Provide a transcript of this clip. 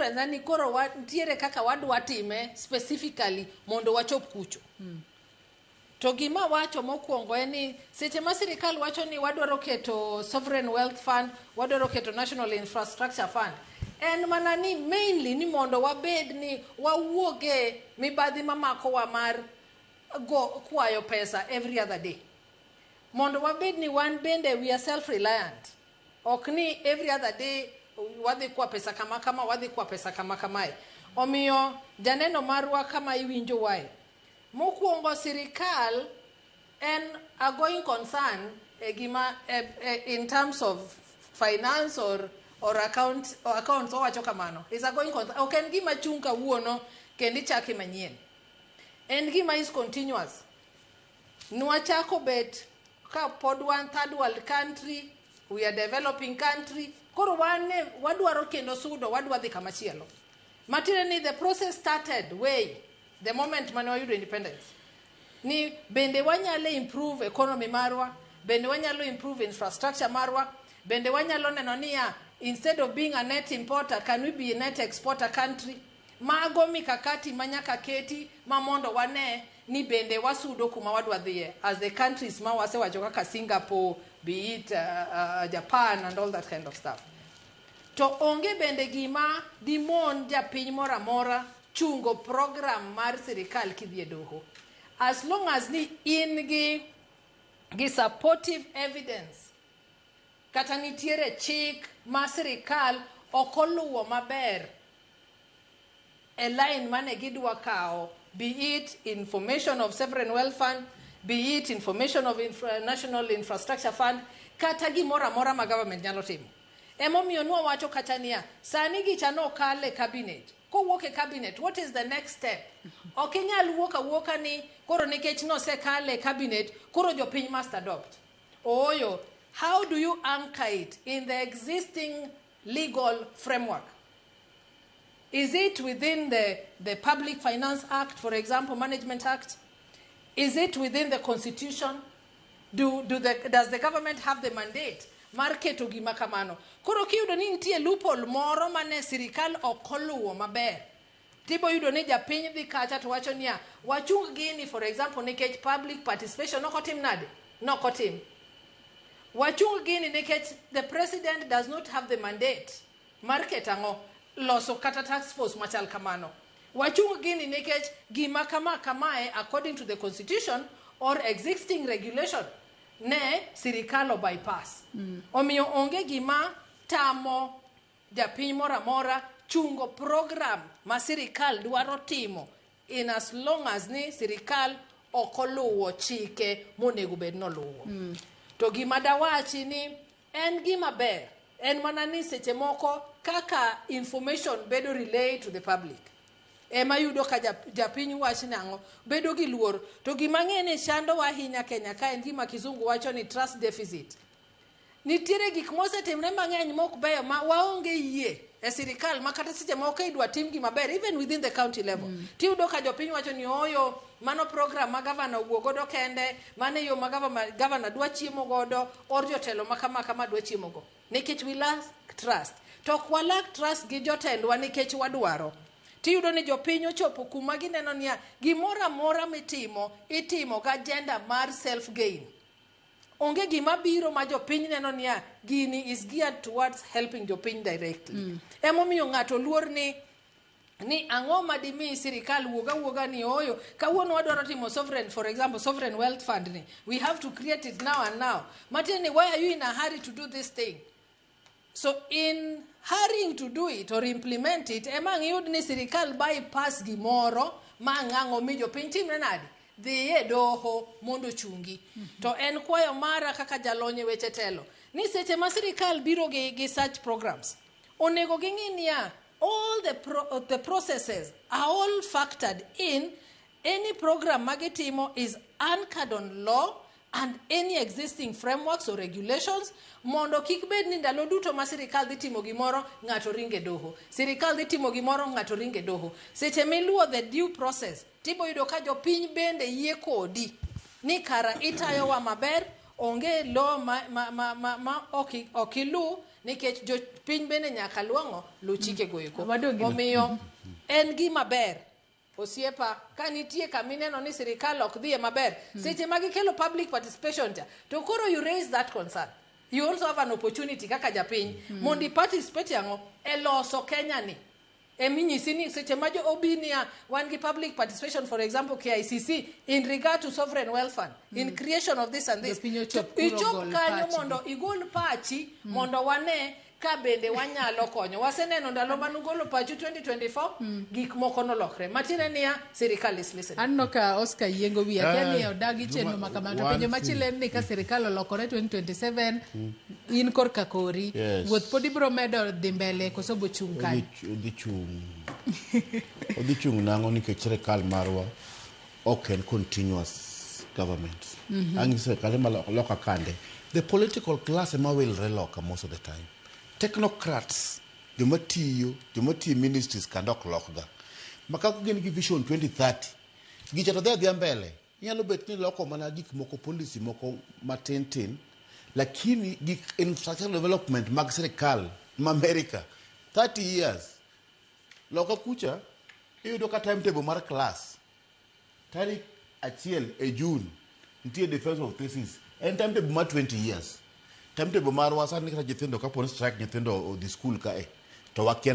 Difference en ni koro nitiere kaka wadwa time specifically mondo wachop kucho. To gima wacho mokwongo en ni seche ma sirikal wacho ni wadwaro keto sovereign wealth fund, wadwaro keto national infrastructure fund, en mana ni mainly ni mondo wabed ni wawuoge mibadhi mamakowa mar go kwayo pesa every other day, mondo wabed ni wan bende we are self reliant, ok ni every other day wadhi kwa pesa kama kama, wadhi kwa pesa kama kamae. Omiyo janeno marwa kama iwinjo wae, mokwongo sirikal en a going concern e gima in terms of finance or account or accounts, owacho kamano, is a going concern. Ok en gima chung' kawuono kendo ichake manyien, en gima is continuous. Nwachako bet ka pod wan third world country, we are developing country, koro wan ne wadwaro kendo sudo, wadwa dhi kamachielo. Matiende ni the process started way the moment mane wayudo independence, ni bende wanyalo improve economy marwa, bende wanyalo improve infrastructure marwa, bende wanyalo neno niya, instead of being a net importer, can we be a net exporter country? Mago mikakati manyaka keti ma mondo wane ni bende wasudo kuma wadwa dhiye as the countries ma wasewacho kaka Singapore, be it Japan and all that kind of stuff. To onge bende gima dimon japiny moro amora chungo program mar sirikal kidhi e doho, as long as ni in gi supportive evidence kata nitiere chik ma sirikal ok oluwo maber e line mane gidwa kawo, be it information of sovereign wealth fund, be it information of national infrastructure fund, kata gimoro amora ma government nyalo timo. Emomiyo nwawacho kacha niya, sani gicha nokal e cabinet, kowuok e cabinet, what is the next step? Ok inyal wuok awuoka ni koro nikech nosekal e cabinet, koro jopiny must adopt. Ooyo, how do you anchor it in the existing legal framework? Is it within the Public Finance Act, for example, Management Act? Is it within the Constitution? Do, do the, does the government have the mandate mar keto gima kamano? Koro kiyudo ni nitie loophole moro mane sirikal ok oluwo maber, tibo yudo ni japiny dhi kacha to wacho niya, wachung gini, for example, nikech public participation ok otim nade, nok otim. Wachung gini nikech the president does not have the mandate mar keto ang'o, loso kata task force machal kamano. Wachung gini nikech gima kama kamae, according to the Constitution or existing regulation, ne sirikal o bypass. Omiyo onge gima tamo japiny moro amora chungo program ma sirikal dwaro timo, in as long as ni sirikal ok oluwo chike monego bed noluwo. To gima dawachi ni en gima ber en mana ni seche moko kaka information bedo relay to the public ema yudo ka japiny wach nang'o bedo gi luor. To gima ng'e ni chandowa ahinya Kenya ka en gima kizungu wacho ni trust deficit. Nitiere gik mosetimre mang'eny mok beyo ma waonge yie e sirikal, ma kata seche moko idwa tim gima ber, even within the county level, tiyudo ka jopiny wacho ni ooyo, mano program ma gavana owuo godo kende, mano e yo ma gavana dwa chiemo godo or jotelo ma kama kama dwa chiemo go, nikech we lack trust. To ok wa lack trust gi jotendwa nikech wadwaro. Tiyudo ni jopiny ochopo kuma gineno niya, gimoro amora mitimo itimo gi agenda mar self gain. Onge gima biro ma jopiny neno niya, gini is geared towards helping jopiny directly. Emomiyo ng'ato luor ni ang'o ma dimi sirikal wuog awuoga ni ooyo, kawuono wadwaro timo sovereign, for example, sovereign wealth fund ni we have to create it now and now. Matiende ni, why are you in a hurry to do this thing? So in hurrying to do it or implement it, ema ang' iyud ni sirikal bypass gimoro ma ang'ang'o mi jopiny timre nade, dhi e doho mondo ochungi. To en kwayo mara kaka jalony e weche telo ni seche ma sirikal biro gi such programs, onego ging'i niya, all the processes are all factored in. Any program ma gitimo is anchored on law and any existing frameworks or regulations, mondo kik bed ni ndalo duto ma sirikal dhi timo gimoro, ng'ato ringe doho, sirikal dhi timo gimoro, ng'ato ringe doho. Seche miluwo the due process, tibo yudo ka jopiny bende yie kodi ni kara itayowa maber, onge law ma ok ilu. Nikech jopiny bende nyaka luong'o luw chike go eko. Wadong' gi- Omiyo en gima ber osiepa ka nitie kama ineno ni sirikal ok dhiye maber seche ma gikelo public participation cha to koro you raise that concern. You also have an opportunity kaka japiny mondo i participate ang'o e loso Kenya ni. Eminyisi ni seche ma jo obi niya wan gi public participation, for example KICC, in regard to sovereign wealth fund, in creation of this and this. Jopiny ochop To kuro ichop gol kanyo pachgi. Mondo igol pachi mondo wane ka bende wanyalo konyo. Waseneno ndalo manugolo pachu 2024 gik moko nolokre matiende niya sirikal is listening. Aneno ka Oscar yiengo wiye, akia ni Eh, odagi chenro gima- ma kamano. To one penjo machielo en ni ka sirikal olokore 2027, in korka kori, Yes. wuoth pod ibiro medo dhi mbele koso bochung' kanyo? Odhi chung'. Odhi chung' nang'o? Nikech sirikal marwa ok en continuous government. Ang' sirikal ema loka kande. The political class ema wilre loka most of the time. Technocrats, joma tiyo ministries kande ok lokga. Ma kaka gin gi vision 2030, gicha to dhi adhiya mbele. Inyalo bet ni loko mana gik moko, policy moko matin tin, lakini gik infrastructure development mag sirikal ma America 30 years loka kucha iyudo ka timetable mar class tarik 1 e June nitie defense of thesis, en timetable mar 20 years. Timetable marwa sani kata nyithindo kapo ni strike, nyithindo odhi school kae to wakia.